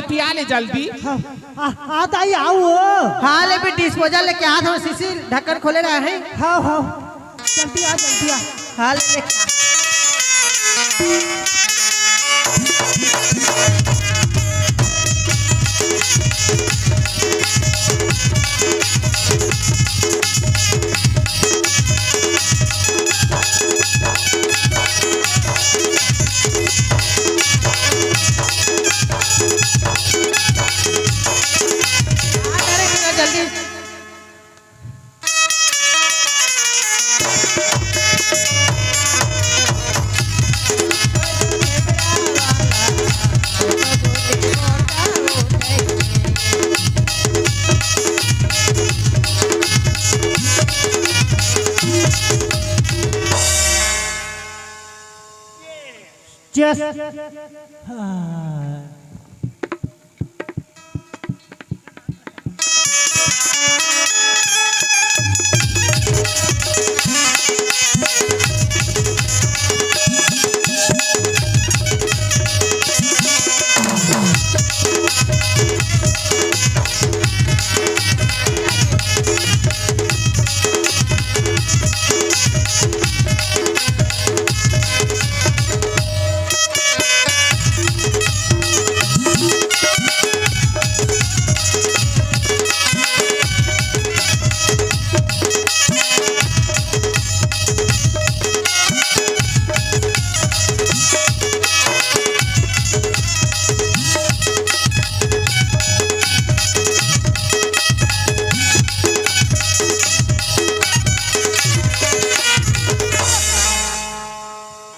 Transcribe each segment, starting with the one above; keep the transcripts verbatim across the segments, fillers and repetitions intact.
पिया ले जल्दी। हाँ, आ, आ दाई, आओ। हाँ, ले भी disposal लेके आ, थोड़ा शीशी ढक्कन खोले रहे हैं। हाँ, हाँ, जल्दी आ, जल्दी आ। हाँ, ले लेके आ। Just, हाँ।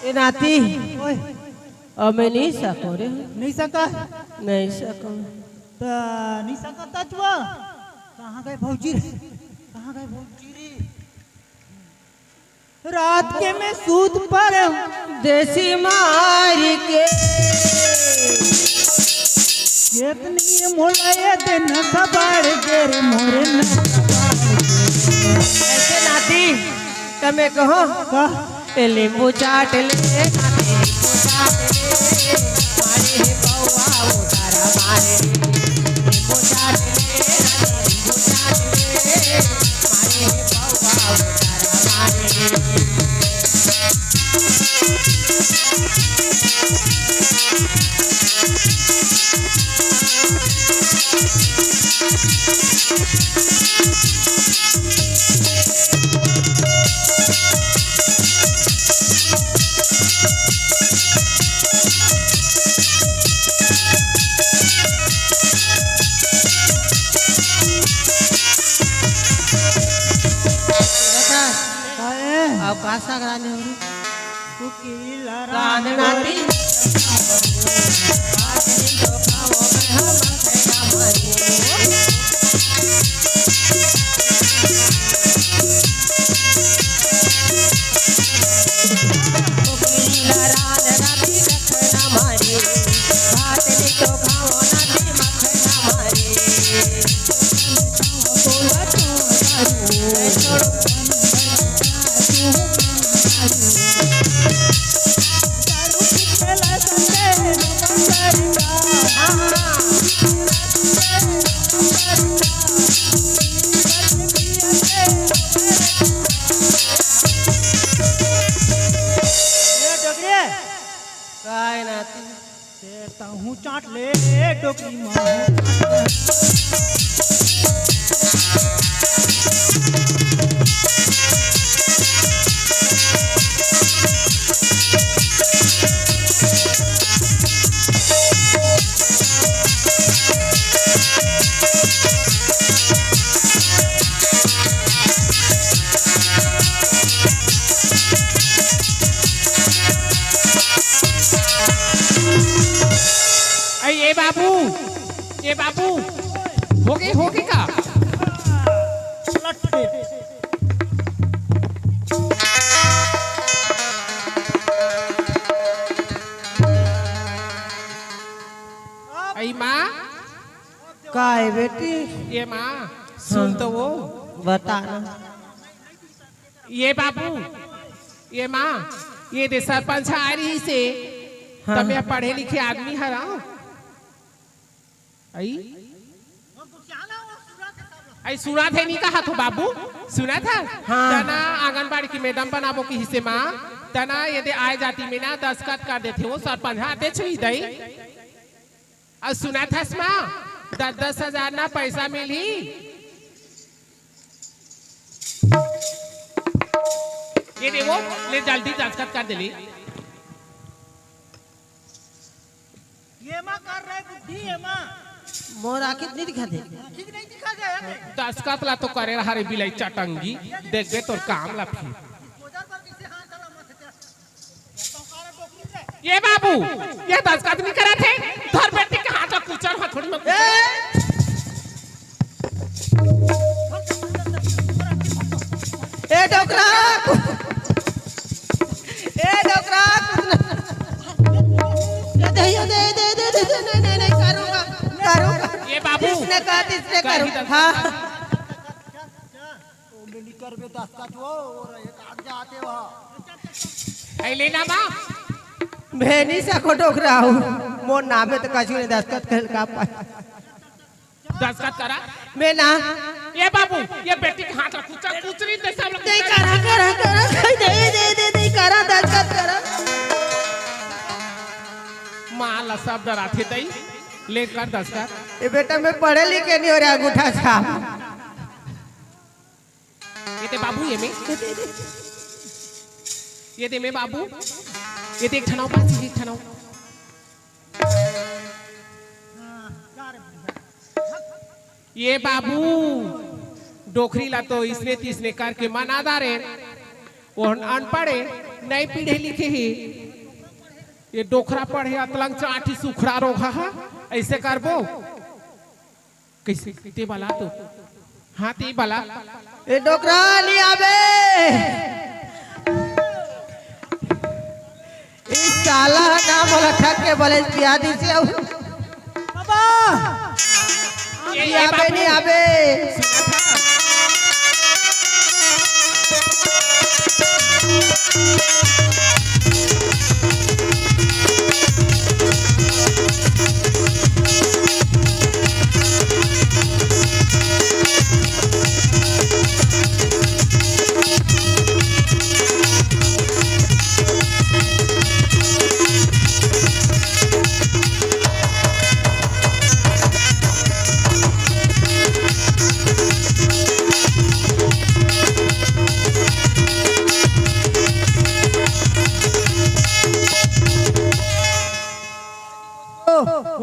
ए नाती, ओए। अब मैं नहीं सको रे। नहीं सका? नहीं सको। त नहीं सका तचवा? कहाँ गए भौजी रे? कहाँ गए भौजी रे? रात के मैं सूत पर देसी मार के। एक नहीं मोला ये दिन सबाड़ गे रे मोरे न। ऐसे नाती, त मैं कहो का? ए नींबू चाट ले, नाती नींबू चाट ले, मारे हे बउआ उतारा मारे। नींबू चाट ले, नाती नींबू चाट ले, मारे हे बउआ उतारा मारे। काहे? अब का साग रांधे हो रे? कुकिला रांधना रांधना दी। ए डोकरी, काय नाती? ते तहूँ चाट ले डोकरी, महूँ चाट ले। अरे ए बाबू, ए बाबू, होगे, होगे का? अई माँ, का हे बेटी? ए माँ, सुन तो वो। बता ना। ए बाबू, ए माँ, ए दे सरपंच आय रहिसे, हाँ। त मैं पढ़े लिखे आदमी हरँव। आई, आई सुनत हे नी कहा तो बाबू, सुनत हे? हाँ। तना आंगनबाड़ी की मैडम बनाबो किहिसे माँ, तना ये दे आए जाती में ना दस्तखत कर देथे वो सरपंच, हाँ, दे छुई दई। अउ सुनत हस माँ, दस दस हजार ना पैसा मिलही। ये दे वो, ले जल्दी दस्तखत कर दे ले। ये माँ कर रहे बुद्धि, ये माँ। मोर आँखी नहीं दिखा दे। आँखी नहीं दिखा दे, ये दे। दस्तखत ला तो करे रहा रे बिलाई चटंगी, देखबे तोर काम ला फिर। डिस्पोजल पर किसे हाथ चला मत दे। ये बाबू, ये दस्तखत नहीं करत हे, धर बेटी के हाथ ला कुचर, हथौड़ी में कुचर। ए! ए डोकरा, ए डोकरा, ये दे, ये दे, ये दे, ये दे, ये दे, नहीं, नहीं, नहीं, करूँगा, करूँगा। ये बाबू, इसने कहा, इसने कहीं करूँगा। दस हाँ। ओ, मैं नहीं करबे दस्तखत वो, वो रहे, कागज आते वहाँ। ऐ लेना बा। मैं नहीं सको डोकरा हूँ, मोर नाम में तो कछु नहीं दस्तखत कर का पाए। दस्तखत करा। मैं ना। ये बाबू, ये बेटी के हाथ ला कुचर, कुचरी दे सब लोग। नहीं करा, करा, करा, दे, दे, दे, दे, करा, दस्तखत करा। माँ ला सब डराथे तई, ले कर दस्तखत। ये बेटा मैं पढ़े लिखे नहीं हो रहा, अंगूठा छाप। ये दे बाबू, ये में। ये दे में बाबू। ये दे एक ठन अउ पास, एक ठन अउ। ये बाबू, डोकरी ला तो इसने तिसने करके मना डारे। वो अनपढ़ हे, नहीं पढ़े लिखे हे। ये डोकरा पढ़े अतलंग चाटी सुखड़ा रोगहा, ऐसे करबो। कैसे? ते बला तो। हाँ, ते बला। ए डोकरा, नहीं आबे। ए साला ना मोला ठग के बले पिया दिसे अउ। बाबा! ये, नहीं ये आबे, बाबू। नहीं आबे। सुना था।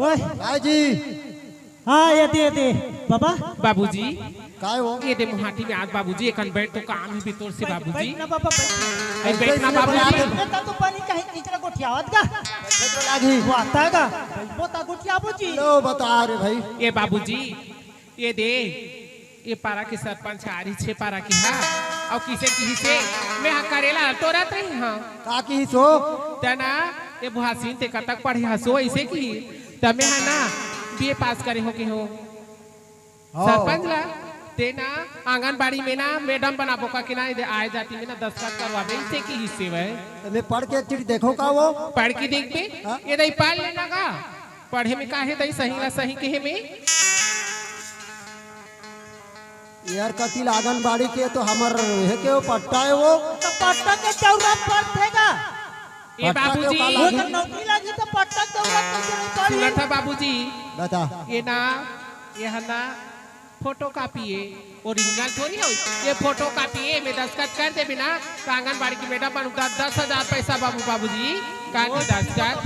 ओए। हाँ जी। हाँ, ये दे, ये दे। बाबा। बाबूजी। काय हो? ये दे मुहाटी में आज बाबूजी, एकन बैठ तो काम ही बितोर से बैठ, बाबूजी। बैठ ना बाबा, बैठ। अरे बैठ ना बाबूजी। ये तो, तो पानी कहीं किचरा गोठियावत का? बैठ तो लागी। वो आता का? वो ता गोठियाबो जी। लो बता रे भाई। ये बाबूजी, ये दे, ये पारा के सरपंच आ रही छे पारा की, हाँ। अउ किसे किहिसे, मैं हा करेला तोरत रही, हाँ। का किहिस हो? तना, ये बुहासिन ते कतक पढ़े हसो, ऐसे की, त मैं हा ना, बीए पास करे हो के हो। हाँ। सरपंच ला, ते ना, आंगनबाड़ी में ना, मैडम बनाबो का के ना, इधर आए जाती में ना, दस्तखत करवाबे, ऐसे किहिसे वह। त मैं पढ़ के चिट्ठी देखो का वो? पढ़ के देखबे? हाँ? ये दई पढ़ लेना का? पढ़े में काहे दई सही ला सही कहे में? यार कतिल आंगनबाड़ी के तो हमर हे के वो पट्टा हे वो। तो पट्टा के जरूरत पड़थे का? ए पट्टा के बाबूजी। का वो लागी? तो नौकरी लागी तो पट्टा के जरूरत कइसे नहीं पड़ी? सुनत हा बाबूजी। बता। ये ना, ये हा ना, फोटोकॉपी हे, ओरिजिनल थोड़ी हो। ये फोटोकॉपी हे, मैं दस्तखत कर देबे ना, तो आंगनबाड़ी की मैडम बनू, दस, दस हजार पैसा बाबू, बाबूजी, का वो की दस्तखत?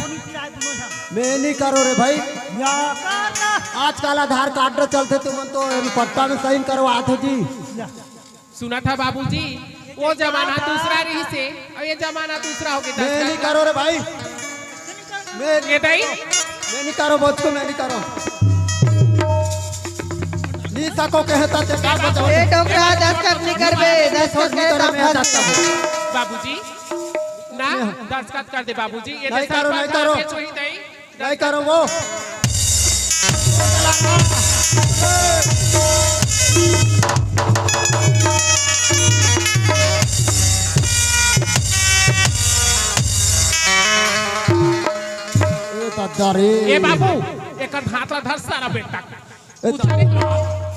मैं नहीं करो रे भाई। या कर ना। आजकल आधार कार्ड चलथे, तुमन तो पट्टा में साइन करवाथे जी। या। सुनत हा बाबूजी, वो जमाना दूसरा रहिसे, अउ ये जमाना दूसरा हो गे। मैं नहीं करो रे भाई। मैं ये दई? मैं नहीं करो, बहुत को मैं नहीं करो। नहीं सको कहे ता ते का बताओ? ए डोकरा, दस्तखत नहीं करबे, दस्तखत नहीं करे, मैं दस बाबूजी, ना, दस्तखत कर दे बाबूजी, ये नहीं दस्तखत करो, नहीं करो। के छुई दई। नहीं करो वो। ए दादा रे। ए बाबू, एकर हाथ ला धर सारा बेटा। ए, उतारे।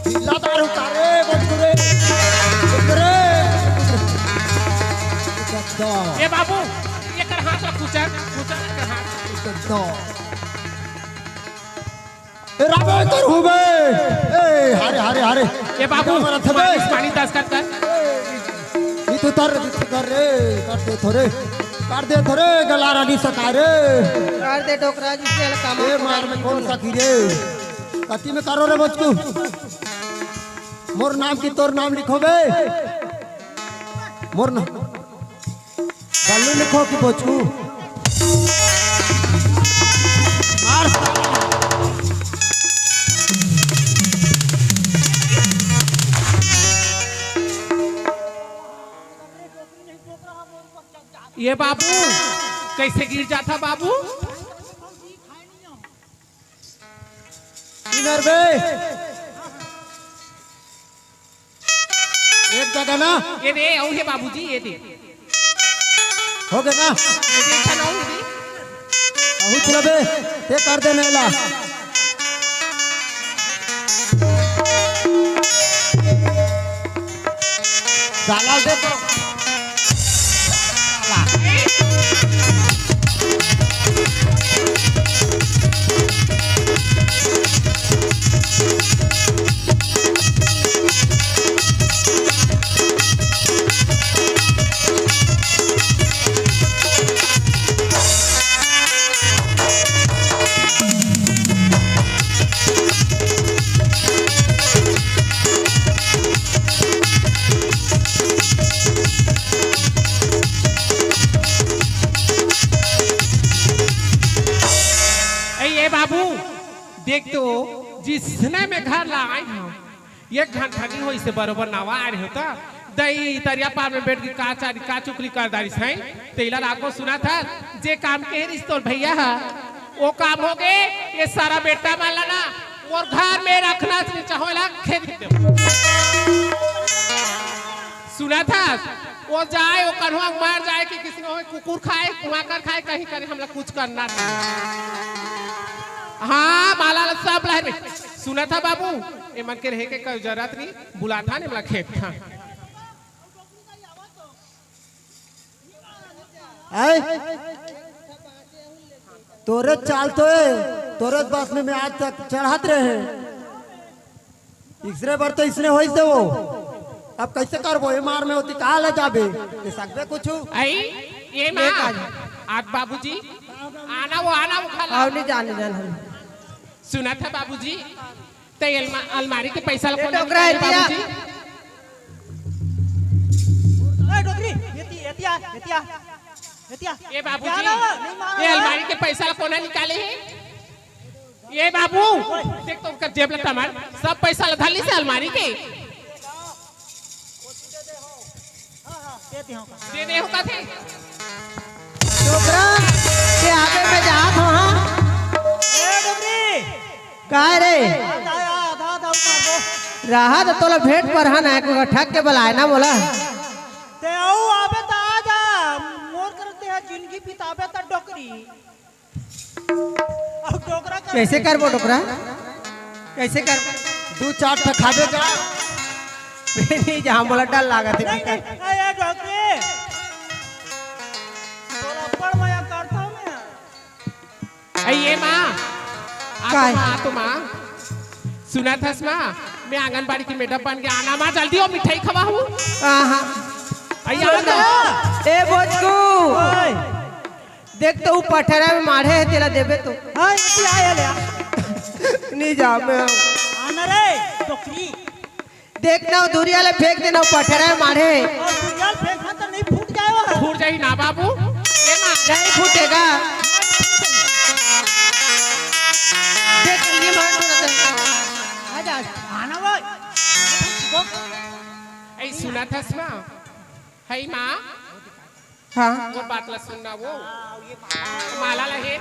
ढीला दार उतारे, बंद करे। बंद करे। गद्दा। ए बाबू, एकर हाथ ला कुचर, कुचर एकर हाथ। गद्दा। ए, रामे कर हुबे। ए, हरे, हरे, हरे। ए बाबू, क्या मारा था बे? पानी, पानी दस कर, कर। ए, ई तो तर, ई तो तर रे, कर दे थोरे। कर दे थोरे, गला रानी सका रे। कर दे डोकरा जी, चल काम ए, मार में कौन सा की रे? कति में करो रे बचकू? मोर नाम की तोर नाम लिखो बे। मोर नाम। बल्लू लिखो कि बोचकू? मार। ए बाबू, कइसे गिर जाथा बाबू? इनर बे। एक जगह ना। ए दे, अउ हे बाबूजी, ए दे। हो गया ना? ए दे, इतना अउ हे दे। अहू चला बे, ते कर दे नैला। डाला दे तो। ए, ए बाबू, देख तो, जिसने मैं घर ला आए हूँ, एक घंटा नहीं होइसे बरोबर नवा आए रहे हो त, दई तरिया पार में बैठ के का चारी, का चुगली कर डारिस हैं, तेला राखो सुना था, जे काम के रिस तोर भैया हा, वो काम हो गए, ये सारा बेटा मन ला ना, मोर घर में रखना नहीं चाहो ला, खेत दे। सुना था, वो जाए, वो कन्हवा मर जाए कि किसी को कुकुर खाए, कुआकर खाए, कहीं करे, हमला कुछ करना नहीं। हाँ, माला ला सब लहर में। सुना था बाबू, ए मन के रहे के कोई जरूरत नहीं, बुला था नहीं, मला खेत था। आए? तोरे चाल तो है, तोरे बस में मैं आज तक चढ़त रहे। इसरे बर तो इसने होइस दे वो। अब कैसे करबो? ए मार में होती कहाँ ले जाबे? ये सकबे कुछ? आई, ये माँ, आज बाबूजी, आना वो, आना वो खा ला। आओ, नहीं जाने जान हम। सुना था बाबूजी, ते अलमा-, अलमारी के पैसा ला ए, कोन डोकरा निकाले है, दिया। बाबूजी? ए, डोकरी, ये ती-, ये तिया, ये तिया, ये तिया। ए बाबूजी, क्या ना? नहीं मारो ये ना। अलमारी के पैसा ला कोन निकाले है? ए बाबू, देख तो ओकर जेब ला टमार, सब पैसा ला धर लिस हे अलमारी के। दे दे हो का थे। डोकरा, ते आगे में जात हो, हाँ? ए डोकरी। काय रे? आधा, आधा, आधा मार दो। रहा तो तोला भेंट पर हा ना, को ठग के बलाए ना मोला। ते अउ आबे त आ जा, मोर करते है जिंदगी बिताबे त डोकरी। अब डोकरा कर कैसे करबो डोकरा? कैसे करबो? दू चार ठा खाबे जा। नहीं जा, मोला डर लागत है नहीं, बेटा। नहीं, ए, ए, डोकरी। तोला बड़ मया करता हूँ मैं। ए, ये माँ। आ तो काय? माँ, आ तो माँ। सुना थस माँ, मैं आंगनबाड़ी की मैडम बन के आना माँ, जल्दी हो, मिठाई खवा हूँ। हाँ, हाँ। ए, आ ना। ए, बोचकू। ओए। देख तो, वो पठरा में माढ़े है, तेला देबे तो। हाँ, इसी आया ले आ। नहीं जा, मैं आना रे, डोकरी। देख ना, वो दूरिया ले फेंक देना, वो पठरा में माढ़े है। और दूरिया ले फेंकना तो नहीं फूट जाएगा। फूट जाही ना बाबू। ये ना। नहीं फूटेगा। देख, ये मार थोड़ा सा। आ जा, आना वो। ए, सुना थस माँ। है माँ। हाँ। वो बात ला सुनना वो। माला ला हे।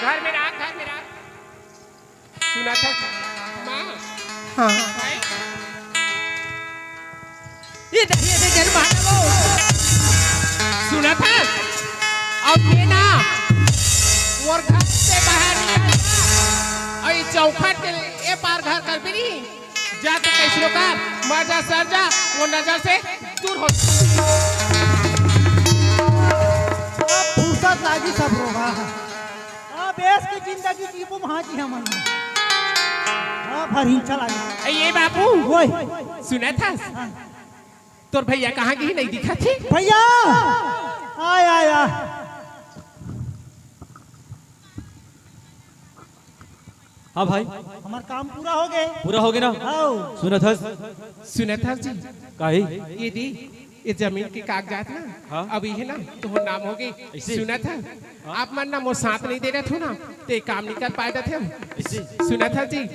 घर में राख, घर में राख। सुना थस माँ। हाँ। है? ये दहिया दे जन मानवो। सुनत हस? अब ये ना, मोर घर से बाहर निकल जा। अउ ये चौखट के ए पार घर कर भी नहीं। जा तो कैसनो कर, मर जा, सर जा, वो नजर से दूर हो। अब फुर्सत लागी सब रोगा। अब ऐस की जिंदगी जीबो महाजी हमन। अब हर हिंसा लागी। ए, ये बाबू। ओए। सुनत हस? हाँ। तोर भैया कहाँ गे हे, नहीं दिखत हे? भैया! आय, आय, आय। हाँ भाई। हमर काम पूरा हो गे। पूरा हो गे ना? हाँ। सुनत हस? सुनत हस जी? काहे? ये दे, ये जमीन के कागजात ना, हाँ। अब ये ना, तोर नाम हो गे। ऐसे? सुनत हस? हाँ। आप मन ना मोर साथ नहीं दे रहे थे ना, ते काम नहीं कर पाए थे हम। ऐसे? सुनत हस जी?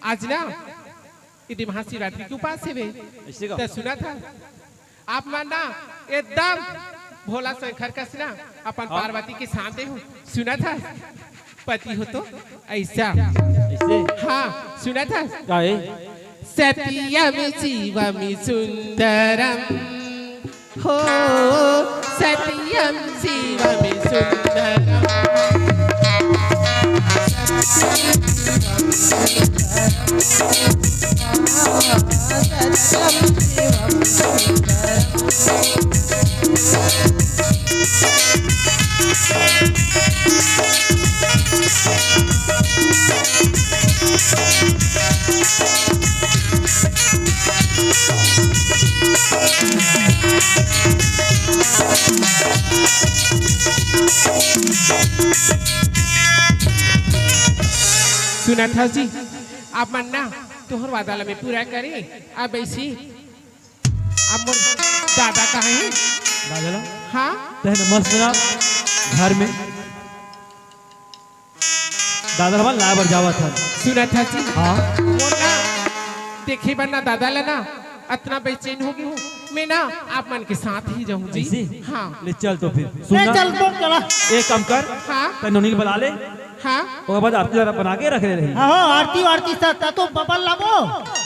आज ना, ये दे महाशिवरात्रि के उपास हे बे। ऐसे का? त सुनत हस? आप मन ना एकदम भोला शंकर कस ना अपन हाँ। पार्वती के साथ हो। सुनत हस? पति हो तो ऐसा। ऐसे? हाँ, सुनत हस? काहे? सत्यम शिवम सुंदरम। हो, सत्यम शिवम सुंदरम। सुनत हस जी, आप मन ना तोहर वादा ला मैं पूरा करे। अब ऐसी, अब मोर दादा कहाँ हे? दादा ला? हाँ? तहने मस्त ना घर में दादा ला लाए बर जावत हन। सुनत हस जी? हाँ। मोर ना देखे बर ना दादा ला ना अतना बेचैन हो गे हूँ। मैं ना आप मन के साथ ही जाहूँ जी। ऐसे? हाँ। ले चल तो फिर। सुन ले ना। चल तो चला। एक काम कर। हाँ। तैं नोनी ला बला ले। हाँ। ओकर बाद आरती वारती बना के रखे रही। हाँ, हाँ, आरती वारती सब, त तो बबल लाबो।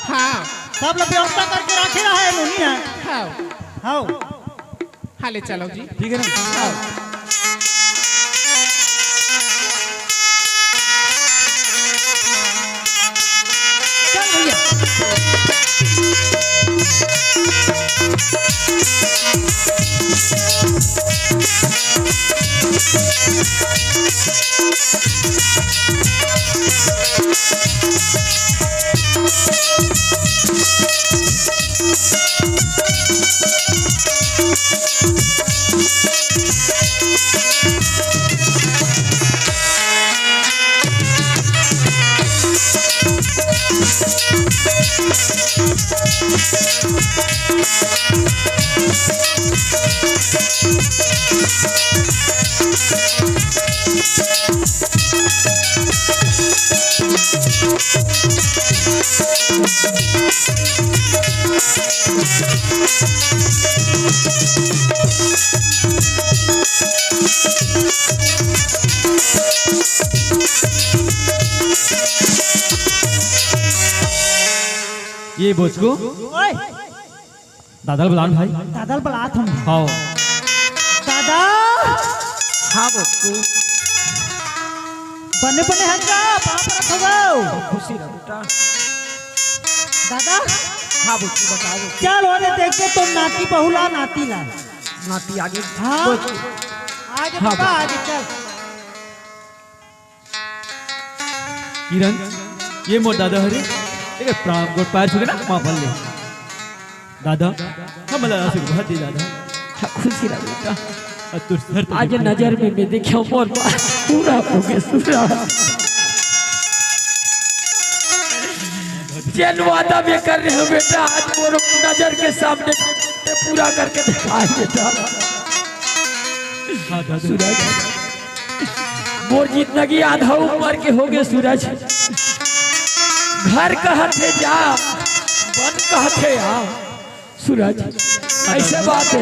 हाँ। सब ला व्यवस्था करके रखे रहा हे नोनी हे। हाँ। हाँ। हाँ, ले चलो जी। ठीक है ना? हाँ। चल भैया। ये बोचको। ओए। दादा ला बलान भाई। दादा ला बलात हूँ। हाँ। दादा। हाँ बच्चू। बने बने हंगा, बाप रख हो। खुशी रह बेटा। दादा। हाँ बच्चू, बता दो। चल, ओरे देख के तो नाती बहुला, नाती ला। नाती आगे। हाँ। बच्चू। आगे हाँ, बाबा, बच्चू। आगे चल। किरण, ये मोर दादा हरे। एक प्रणाम, गोड़ पैर छू के ना, माँ भर ले। दादा, हमला आशीर्वाद दे दादा। हाँ, खुशी रह बेटा। अब तोर सर तो आज देखा नजर में मैं देखा मोर बात पूरा हो गया, सुरा। जेन वादा मैं कर रहे हो बेटा, आज मोर नजर के सामने ते पूरा करके दिखा बेटा। हाँ, दादा। सुरा। मोर जिंदगी आधा उमर के हो गे सूरज। घर कहत हे जा, बन कहत हे आ। सूरज, ऐसे बात हे।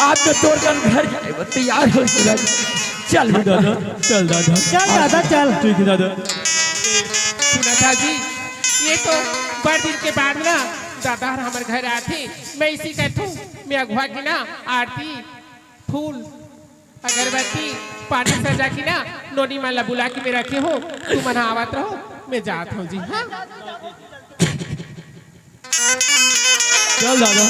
आप तो तोर कन घर जाए बर तैयार हो सूरज। चल दादा, चल दादा। चल दादा, चल। ठीक है दादा। सुनत हस जी, ये तो बड़ दिन के बाद ना दादा हर हमर घर आथे, मैं इसी कहथूं, मैं अगुआ के ना आरती, फूल, अगरबत्ती, पानी सजा के ना नोनी मन ला बुला के मैं रखे हो, तुमन ह आवत रहो, मैं जात हूँ जी। हाँ। चल दादा।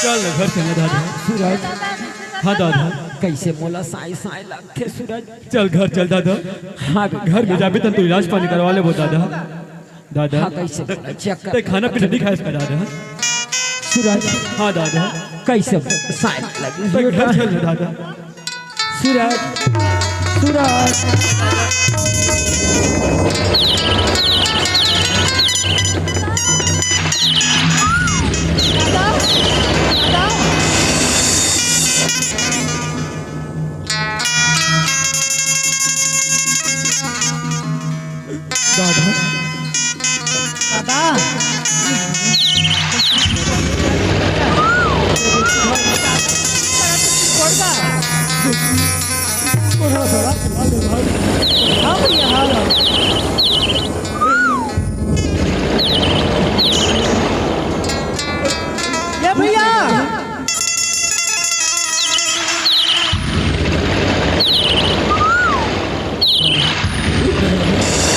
चल घर चल दादा। सूरज। हाँ दादा। कैसे मोला साई साई लगथे सूरज। चल घर चल दादा। हाँ। घर में जाबे तन तो इलाज पानी करवा लेबो दादा। दादा। हाँ, कैसे बोला, चेक कर। ते खाना पीना नहीं खाए इसका दादा। सूरज। हाँ दादा। कैसे साई लगी? ते घर चल दादा। सूरज। सूरज। दादा। दादा। दादा। दादा। हाँ भैया, हाँ। ये भैया।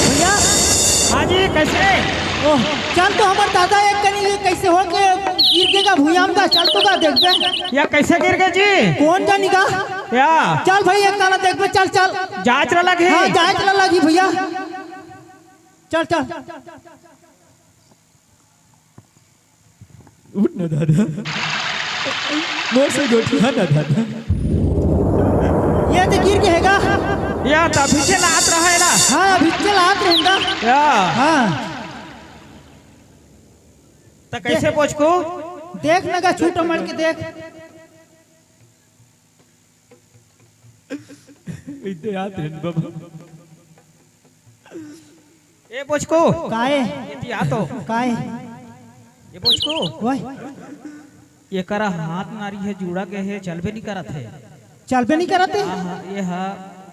भैया। हाँ जी, कैसे? ओह, चल तो हमर दादा एक कनी कैसे हो के गिर के का भुइयां में दा, चल तो का देखबे। या कैसे गिर गए जी? कौन जानी का? या। चल भाई, एक ताला देखबे, चल, चल। जांच ला लगी। हाँ, जांच ला लगी भैया। चल, चल। उठ ना दादा। मोर से गोठिया ना दादा। ये तो गिर के हैगा। या तो अभी से लात रहा है ना। हाँ, अभी से लात रहेगा। या। हाँ। तो कैसे देख। पोचकू? देख ना गा, छूट मर के देख। इते याद है बाबा। ए पोचकू। काए? इते आ तो। काए? ए पोचकू। वही। एकरा हाथ नारी है, जुड़ा के है, चलबे नहीं करत है। चलबे नहीं करत है? हाँ, हाँ, ये हा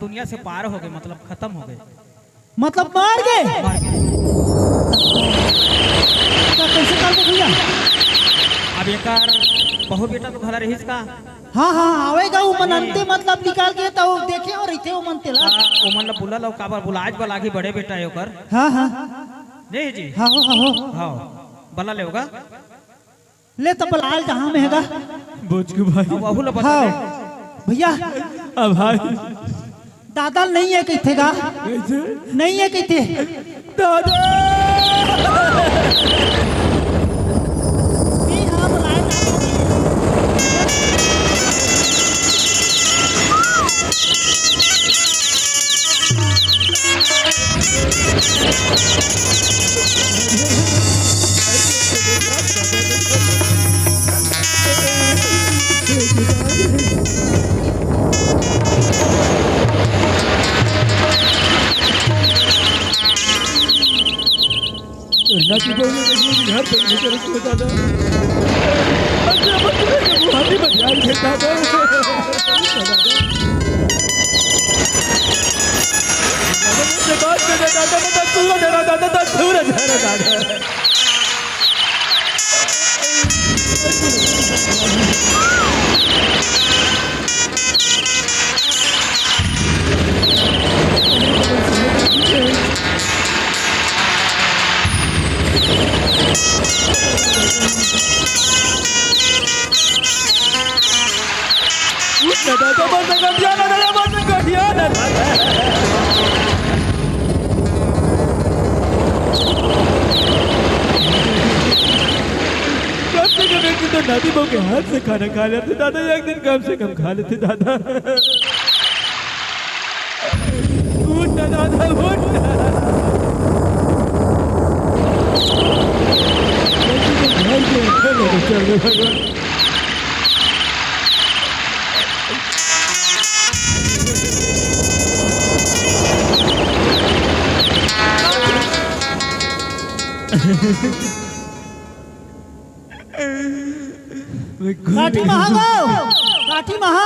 दुनिया से पार हो गए, मतलब खत्म हो गए। मतलब मार के? मार के। तो कैसे करबो भैया? अब एकर बहू बेटा तो घला रहिस का? हाँ, हाँ, आवेगा वो मन अंते मतलब निकाल के तो देखे और रहिथे वो मन तेला। हाँ, वो मन ला बुला लो, काबर बुलाज बला के बड़े बेटा है ओकर। हाँ, हाँ। नहीं जी। हाँ, हो, हाँ, हो। हाँ, बला ले होगा। ले तो बलाल कहाँ में हैगा? बोचकू भाई। अब वहू ला बता हाँ। दे। भैया। अब भाई। दादा नहीं है कहिथे गा। कैसे? नहीं है कहिथे। दादा। नहीं, हाँ, बलाल। ना तू बोल, घर पे नहीं कर तू दादा। अच्छा, बच्चे के मुहानी में ध्यान दे दादा। दादा, मुझसे बात कर रहे दादा, दादा, दूर रह रहा दादा, दादा, दूर रह रहा दादा। उठ ना दादा, मत गठिया ना दादा, मत गठिया ना दादा। कम से कम एक दिन तो नाती बहू के हाथ से खाना खा लेते दादा, एक दिन कम से कम खा लेते दादा। उठ ना दादा, उठ ना। घर के अंदर लेके चल रहे भगवान। काठी महा गो, काठी महा।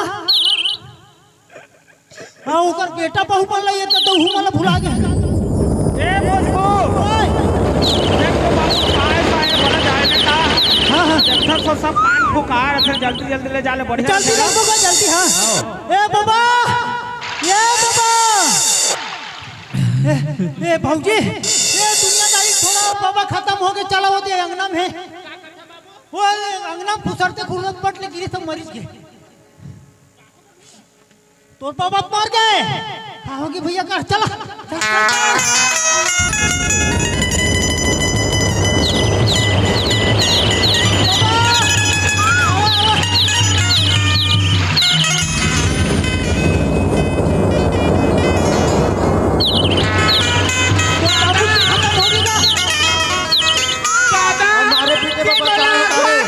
हाँ, ओकर बेटा बहू मन ला ये तो, तो हूँ मन ला भुला गे। ए, भोजपुर। ओए। देख तो बाबू, काय पाए बड़ा जाए ने का। हाँ, हाँ। देखत हो सब पान फुकार, अच्छा जल्दी, जल्दी ले जा ले, बढ़िया जल्दी से। ले तो गो, जल्दी, हाँ। हाँ। ए बाबा, ए बाबा। ए, ए भौजी, ये दुनियादारी छोड़ा, बाबा खत्म हो गए, चला वो दे अंगना में। वो अंगना में फुसरते फुसरत पट ले गिरे, सब मरीज गए। तोर बाबा मर गए। का होगी भैया का? चला, चला, चला। बाबा, आवा, आवा। तोर बाबू जी खत्म हो गया। दादा, हमारे पीछे बाबा, दादा, कहाँ है?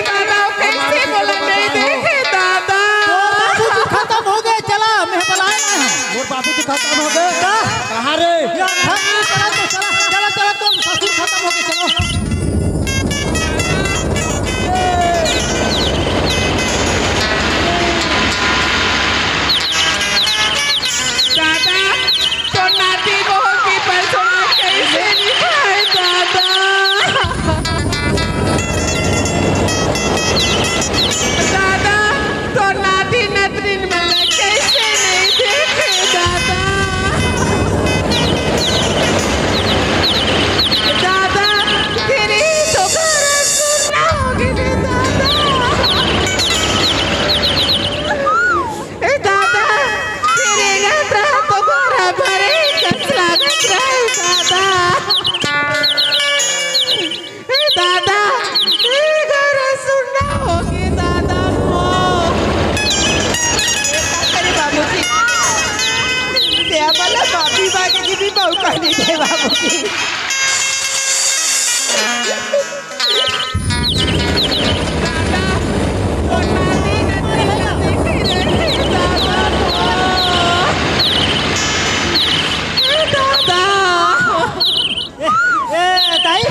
दादा, कैसे हमारे पीछे बोला बाबा, नहीं कहाँ है? देखे, दादा। तोर बाबू जी खत्म हो गए, चला, मैं बुलाए ना। मोर बाबू जी खत्म हो गए। का? कहाँ रे? यार, भाग नहीं, चला तो, चला, चला, चला, तो ससुर खत्म हो गए, चलो। दादा, तो नाती बहू की परछाई कैसे निभाए दादा? दादा, तो नाती नतनीन मन कैसे नहीं देखे दादा? दादा, तेरे तो घर सुनना हो गए दादा। ए दादा, तेरे गंदा तो बराबर ही कस लागत रहे दादा। ए दादा, ए घर सुनना होगे दादा हो। ए का करे बाबूजी? दे वाला बापी बागे की भी मौका नहीं दे बाबूजी। ए, ए, दाई,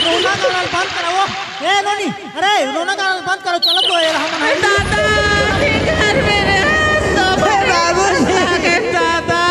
रोना गाना बंद कराओ। ए, नोनी, अरे, रोना गाना बंद करो, चलो तो, ये हम दादा, घर में रहे, सब बाबू, दादा।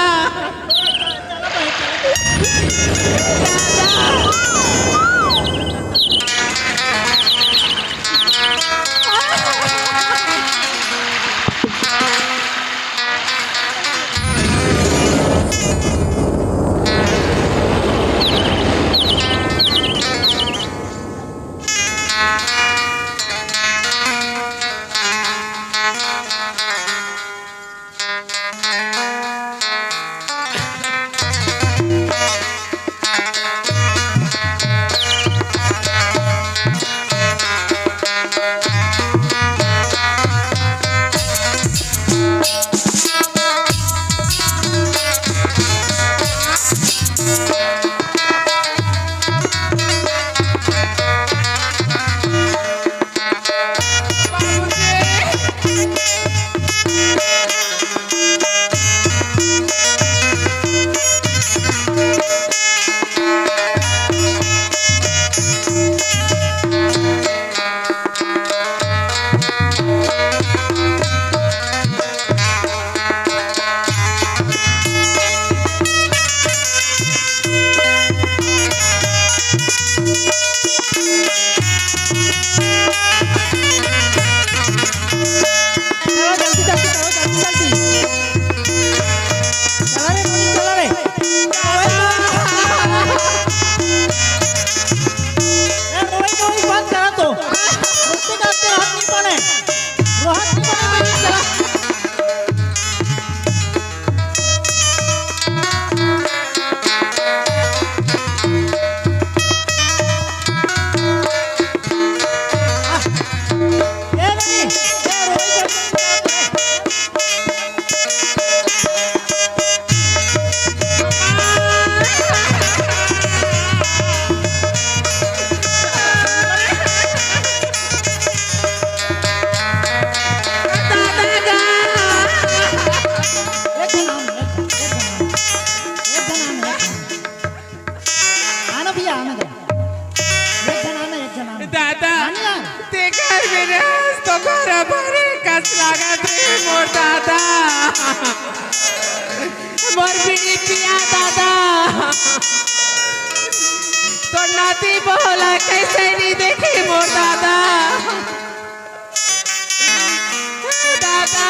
तो घर भरे कस लागत रे मोर दादा, मोर बिटिया दादा, तोर नाती बहू ला कैसे नहीं देखे मोर दादा, दादा।